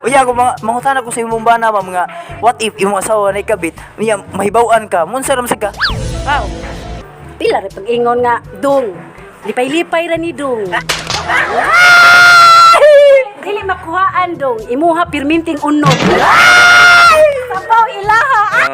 Unya ako mga mangutana ko sa imong bana, ma'am, nga what if imong asawa na ikabit, unya mahibaw-an ka, munsa ra man sad ka? Wow. Pila ra pag-ingon nga dong. Lipay-lipay ra ni dong. Dili makuhaan dong. Imuha pirminting unog. Sabaw ilaha.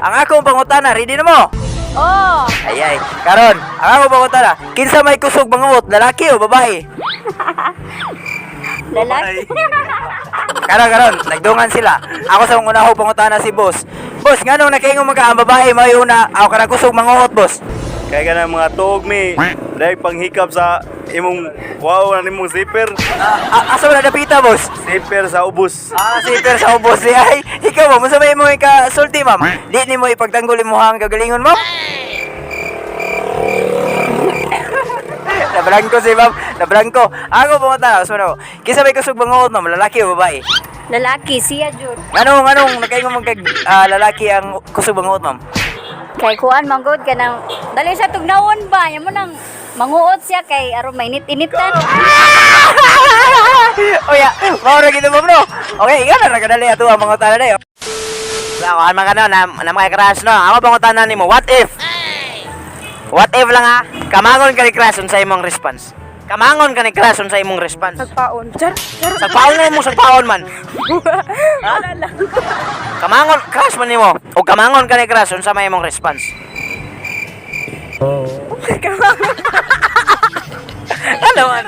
Ang akong pangutana, ready na mo? Oh, Ay ay, karon, ang akong pangutana, kinsa may kusog manguot, lalaki o babae? Lalaki. Karon karon, nagdungan sila. Ako sa una ko pangutana si boss. Boss, nganong nakaingon man ka ang babae may una, ako kanang kusog manguot, boss? Kaya ka na mga tuog mi, dahil panghikap sa imong wow na nimong zipper, Ah, asa wala napita, boss? zipper sa ubos. Ah, zipper sa ubos si ay. Ikaw mo, unsa may imong ikasulti, ma'am? Di nimo ipagtanggol imong kagalingon, ma'am? Nabrangko si ma'am, nabrangko. Ako pangutana, gusto mo. Kinsa may kusog manguot, ma'am, lalaki o babae? Lalaki siya jud. Anong anong nakaingon man kag lalaki ang kusog manguot, ma'am? Kay kuan man gud kanang dali siya tugnawon ba nya mo nang manguot siya kay aron mainit-initan. Oya, mao ra gid ma'am no. Okay, ikaw na ra kadali ato ang mga tala dayo. Sa ako, ano ka no, na mga crush no. Ako pangutana nimo, what if? What if lang ha? Kamangon ka ni crush unsa imong response? Kamangon ka ni crush unsa imong response? Sagpaon. Char, char. Sagpaon na mo sagpaon man. Wala lang. Kamangon crush man nimo. O kamangon ka ni crush unsa may imong response? Ano man?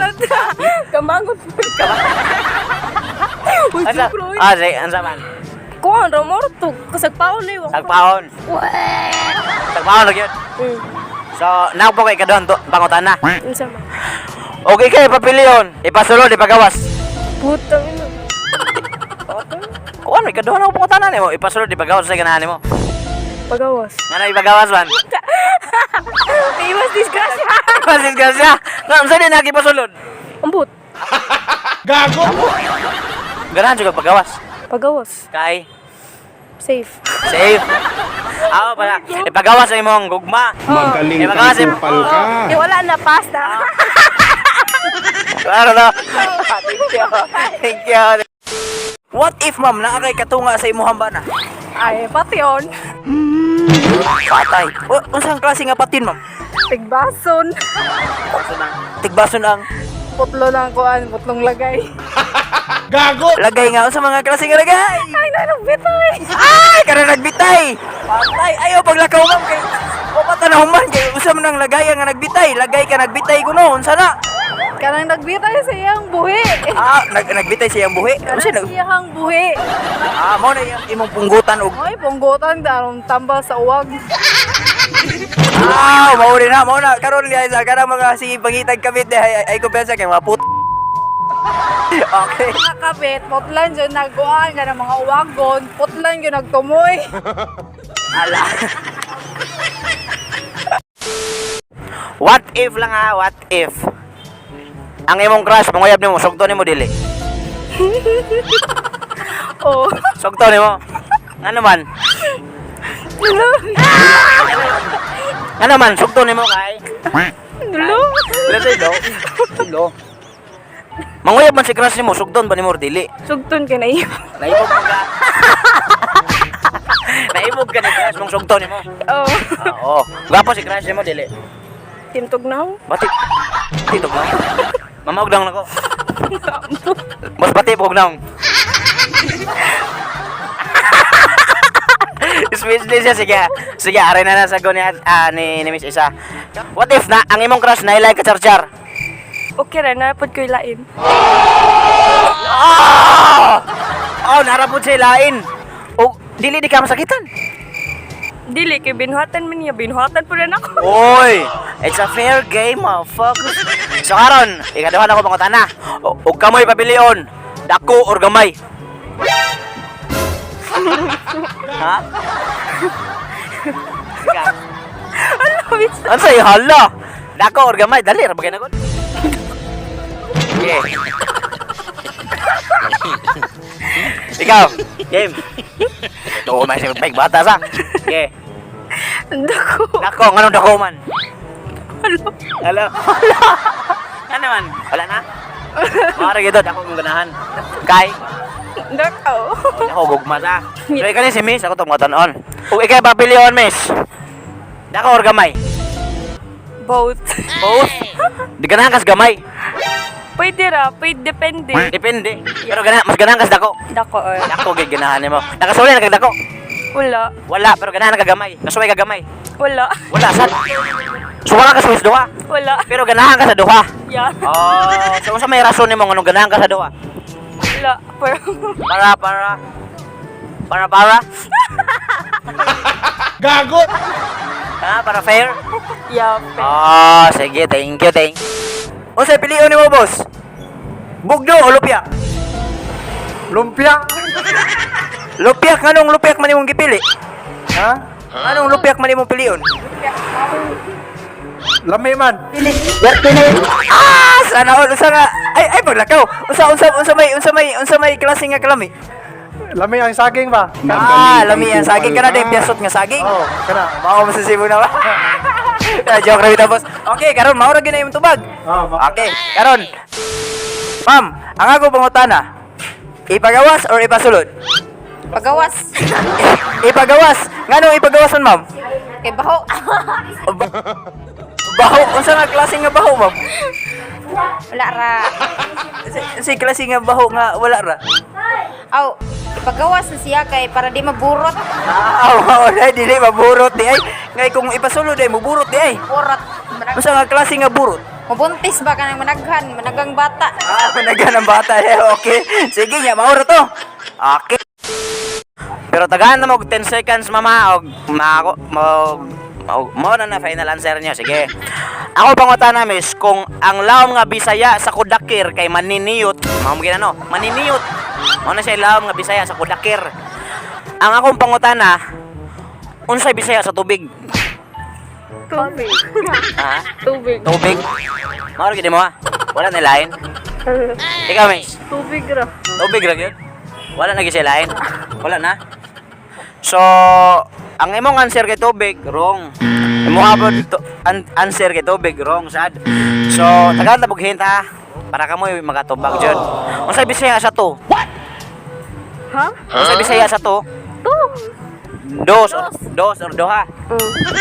Kamangon. Uy, Unsa? joke, Roy. Ah, sige, unsa man? Kuan ra mo to. Kasagpaon na yun. Sagpaon. Sagpaon lagi yun. So, naupo kay kadon to pangutana. Unsa man? Okay kay papilion, ipasulod, ipagawas. Putang ina. Kuan may kaduha na pangutana nimo, ipasulod, ipagawas sa ganahan nimo. Pagawas. Ngano ipagawas man? Iwas disgrasya. Masis ka siya. Nga, unsa din lagi pasulod? Ambot. Ganahan jud ka pagawas. Pagawas. Kay Safe. safe. Ako pala, ipagawas sa imong gugma. Magaling Ipagawas kang imong kupal ka. Eh, wala na pasta. Klaro no. Thank you. Thank you. What if, ma'am, naa kay katunga sa imong bana? Ay, pation. Patay. O, unsang klase nga patin, ma'am? Tigbason. Tigbason ang Putlo lang kuan, putlong lagay. lagay nga unsa mga klase nga lagay. Ay, nagbitay. Ay, karon nagbitay. Patay. Ayaw paglakaw, ma'am, kay wa pa tan man kay unsa man ang lagay nga nagbitay? Lagay ka nagbitay kuno, unsa na? Kanang nagbitay sa iyang buhi. Ah, nagbitay sa iyang buhi. Unsa Kanang nag iyang buhi. Ah, mao na iyang imong punggutan og Ay, punggutan darong tambal sa uwag. Ah, mao rin na, mao na. Karon guys, kanang mga sige pangitag kabit ay, ay, ay kumpiyansa kay mga put. Okay. Mga kabit, putlan dyan nagkuan ka ng mga uwagon, putlan yun nagtumoy. Ala. What if lang ha, what if? Ang imong crush, manguyab nimo, sugto nimo dili. Oh. Sugto nimo. Ngano man? Dulo. Ngano man, sugto nimo kay. Dulo. Let's do. Dulo. Manguyab man si crush nimo, sugton ba nimo or dili? Sugton ka na iyo. Naibog man ka. Naibog ka ni crush mong sugto nimo. Oh. Ah, oo. Gwapo si crush nimo dili. Timtog na. Bati. Titog na. Mamaog lang nako. Mas bati pog naong. Speechless siya. Sige. Sige, aray na na sagot ni, ni Miss Isa. What if na ang imong crush na ilay ka char-char? Okay ra na pod ko'y lain. Ah! Oh, narapod siya ilain. O, dili di ka masakitan. Dili kay binuhatan man niya, binuhatan po rin ako. Oy, it's a fair game, motherfucker. So karon, ikaduha na ko pangutana. O kamoy pabilion, dako or gamay? Ha? Ano sa'yo? Hala! Dako or gamay? Dali, ra bagay na gud. Okay. Ikaw, game. Ito man si Mike bata sa. Okay. Dako. Dako, nganong dako man? Hello. Hello. Ano man? Wala na? Mara gito, dako mong ganahan. Kay, Dako. dako gugma sa. So ikaw ni si Miss, ako tong matanon. Ug ikay papilion, Miss. Dako or gamay? Both. Both. Di ganahan kas gamay. Pwede ra, pwede depende. Depende. Pero ganahan, mas ganahan kas dako. Dako or. Dako gid ganahan nimo. Nakasuli na kag dako. Wala. Wala, pero ganahan ka gamay. Nasuway ka gamay. Wala. Wala sad. So wala ka sa duha. Wala. Pero ganahan ka sa duha. Yeah. Oh, so unsa may rason nimo nganong ganahan ka sa duha? Wala. Pero Para para para para. Gago. Ha, para fair? yeah. Oh, sige, thank you, thank. Unsay pilion nimo, boss? Bugno o lupyak? Lumpia. Lupyak nganong lupyak man imong gipili? Ha? Anong lupyak man imong pilion? Lami man. Ah, sana all usa nga ay ay paglakaw. Unsa unsa unsa may unsa may unsa may klase nga kalami? Lami ang saging ba? Ah, lami ang saging kana day piyasot nga saging. Oo, kana. Mao mo sa Cebu na ba? Ah, joke ra bitaw, boss. Okay, karon mao ra gyud na imong tubag. Oo, ma- Okay, karon. Ma'am, ang ako pangutana, ipagawas or ipasulod? Pagawas. Ipagawas. Nganong ipagawas man, ma'am? Kay baho. Baho, unsa nga klase nga baho, ma'am? Wala ra. Si klase nga baho nga wala ra. Aw, ipagawas na siya kay para di maburot. Ah, wala dili maburot di ay. Ngay kung ipasulod ay muburot di ay. Burot. Unsa nga klase nga burot? Mabuntis ba kanang managhan, managang bata. Ah, managa ng bata. Eh, okay. Sige nya, maura to. Okay. Pero tagaan na mo og 10 seconds mama og mako mo mo na na final answer niyo. Sige. Ako pangutana miss kung ang lawom nga Bisaya sa Kudakir kay maniniyot, mao mo ginano, maniniyot. Mao na siya lawom nga Bisaya sa Kudakir. Ang akong pangutana, unsay Bisaya sa tubig? Tubig. Ha? Tubig. Tubig. Mao ra gid mo ha. Wala na lain. Ikaw miss. Tubig ra. Tubig ra gyud. Wala na gyud siya lain. Wala na. So, ang imong answer kay tubig wrong. Imong abot answer kay tubig wrong sad. So, tagaan ta hint ha. Para kamoy makatubag jud. Unsay Bisaya sa to? What? Ha? Unsay Bisaya sa to? To. Dos or dos or duha.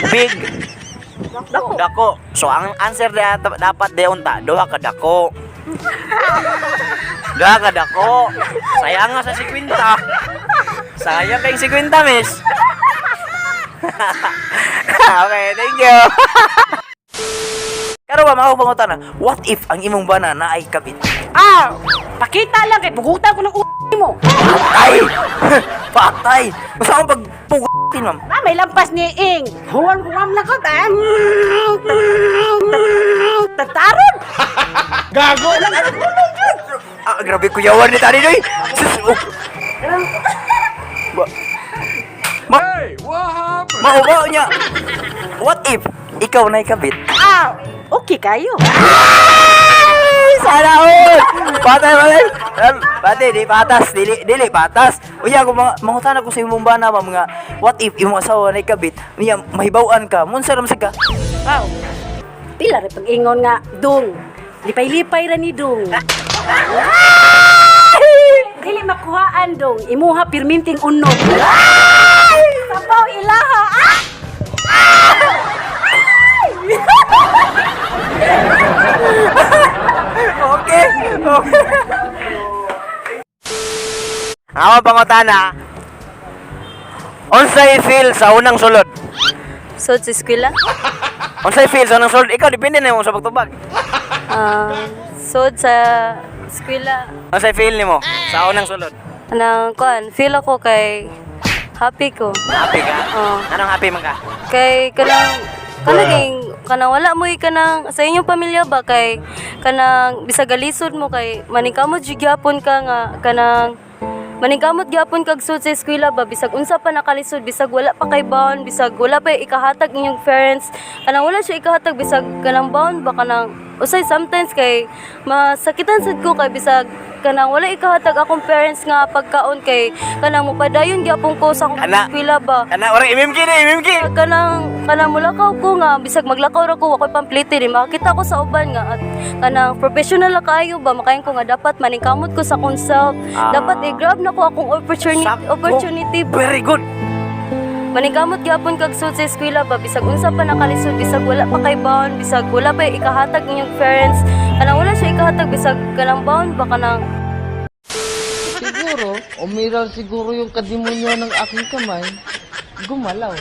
Big. Dako. Dako. So ang answer da, dapat de unta duha ka dako. Duha ka dako. Sayang nga sa 50. Sayang kay 50, miss. Okay, thank you. Karon ba mao pangutana, what if ang imong bana naay kabit? Ah, pakita lang kay pugutan ko ng mo. Patay! Patay! Basta akong pagpugutin, ma'am. Ah, may lampas ni Ing. Huwam-huwam lang ko. Ah, Tataron. Gago. Ah, grabe kuyawan ni Tani Doy. Sus, oh. Ba Ma Hey, what happened? Mao niya. What if ikaw na kabit? Ah, okay kayo. Ay, sana all. Patay, patay. Pati, di patas, dili, dili patas. Unya kung mga mangutana ko sa imong bana ba mga what if imong asawa na kabit, unya mahibaw-an ka, munsa ra man sad ka. Wow. Pila ra pag-ingon nga dong. Lipay-lipay ra ni dong. Dili makuhaan dong. Imuha pirminting unog. Sabaw ilaha. Ah! Okay. Okay. Ang akong pangutana, unsay feel sa unang sulod? So, sa eskwela? Unsay feel sa unang sulod? Ikaw depende na mo sa pagtubag. Ah, so, sa eskwela, Unsay feel nimo sa unang sulod? anang kuan, feel ako kay happy ko. Happy ka? Oo. Anong happy man ka? Kay kanang kanang kanang wala mo'y kanang sa inyong pamilya ba kay kanang bisag galisod mo kay maningkamot jud gyapon ka nga kanang maningkamot gyapon kag sud sa eskwela ba bisag unsa pa nakalisod, bisag wala pa kay baon, bisag wala pa ikahatag inyong parents, kanang wala siya ikahatag bisag kanang baon ba, kanang usay sometimes kay masakitan sad ko kay bisag kanang wala ikahatag akong parents nga pagkaon kay kanang mupadayon gyapon ko sa akong Ana. eskwela ba. Ana, orang MMK na, MMK. Kanang kanang mulakaw ko nga bisag maglakaw ra ko wakoy pamplite ni makita ko sa uban nga at kanang professional na kaayo ba makayon ko nga dapat maningkamot ko sa akong self. Dapat i-grab na ko akong opportunity Sakto. opportunity ba. Very good. Maningkamot gyapon kag sud sa eskwela ba bisag unsa pa nakalisod, bisag wala pa kay baon, bisag wala pa ikahatag inyong parents, kanang wala siya ikahatag bisag kanang baon ba kanang Siguro, umiral siguro yung kadimonyo ng aking kamay, gumalaw.